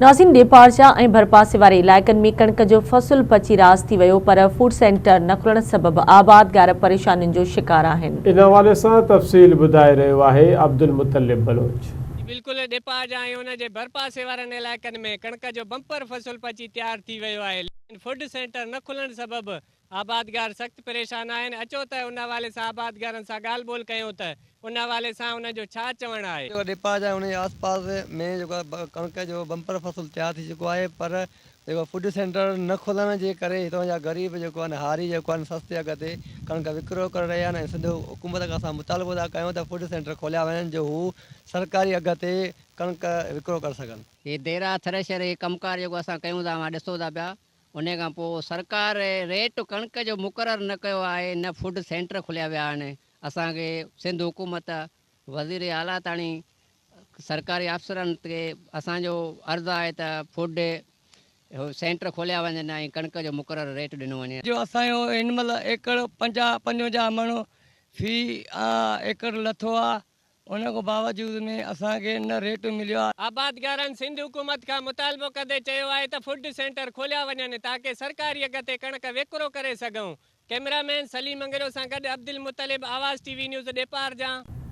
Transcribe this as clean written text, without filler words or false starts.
ناظرين ڏيپارجا ۽ ڀرپاسي واري علائقن ۾ ڪڻڪ جو فصل پچي راس ٿي ويو پر فوڊ سينٽر نه کلڻ سبب آبادگار پريشانين جو شڪار آهن. ان حوالي سان تفصيل ٻڌائي رهيو آهي عبدالمطلب بلوچ. جي بلڪل ڏيپارجا ۽ ان جي ڀرپاسي وارن علائقن ۾ ڪڻڪ جو بمپر فصل پچي تيار ٿي ويو آهي ليڪن فوڊ سينٽر نه کلڻ سبب آبادگار سخت پريشان آهن، اچو ته ان حوالي سان آبادگارن سان ڳالهه ٻولهه ڪيون ته ان حوالي سان انهن جو ڇا چوڻ آهي. جيڪو ڏيپارجا ۽ ان جي آس پاس ۾ جيڪو ڪڻڪ جو بمپر فصل تيار ٿي چڪو آهي پر جيڪو فوڊ سينٽر نه کلڻ جي ڪري هتان جا غريب جيڪو آهن هاري جيڪو آهن سستي اگهه تي ڪڻڪ وڪرو ڪري رهيا آهن ۽ سنڌ حڪومت کان اسان مطالبو ٿا ڪيون ته فوڊ سينٽر کوليا وڃن جو هو سرڪاري اگهه تي ڪڻڪ وڪرو ڪري سگهن. هي ديرا ٿريشر هي ڪم ڪار جيڪو اسان ڪيون ٿا اوهان ڏسو ٿا پيا انهي کان پوء سرڪار ريٽ ڪڻڪ جو مقرر نه ڪيو آهي نه فوڊ سينٽر کوليا ويا آهن اسان کي سنڌ حڪومت وزير اعليٰ تاڻي سرڪاري آفيسرن کي اسان جو عرض آهي ته فوڊ سينٽر کوليا وڃن ۽ ڪڻڪ جو مقرر ريٽ ڏنو وڃي. جو اسان جو هن مهل ايڪڙ 50 55 مڻ في ايڪڙ لٿو آ ان کان باوجود ۾ اسان کي نه ريٽ مليو آهي. آبادگارن سنڌ حڪومت کان مطالبو ڪندي چيو آهي ته فوڊ سينٽر کوليا وڃن تاڪه سرڪاري اگهه تي ڪڻڪ وڪرو ڪري سگهون. ڪئميرا مين سليم انگريو سان گڏ عبدالمطلب، آواز ٽي وي نيوز ڏيپارجان.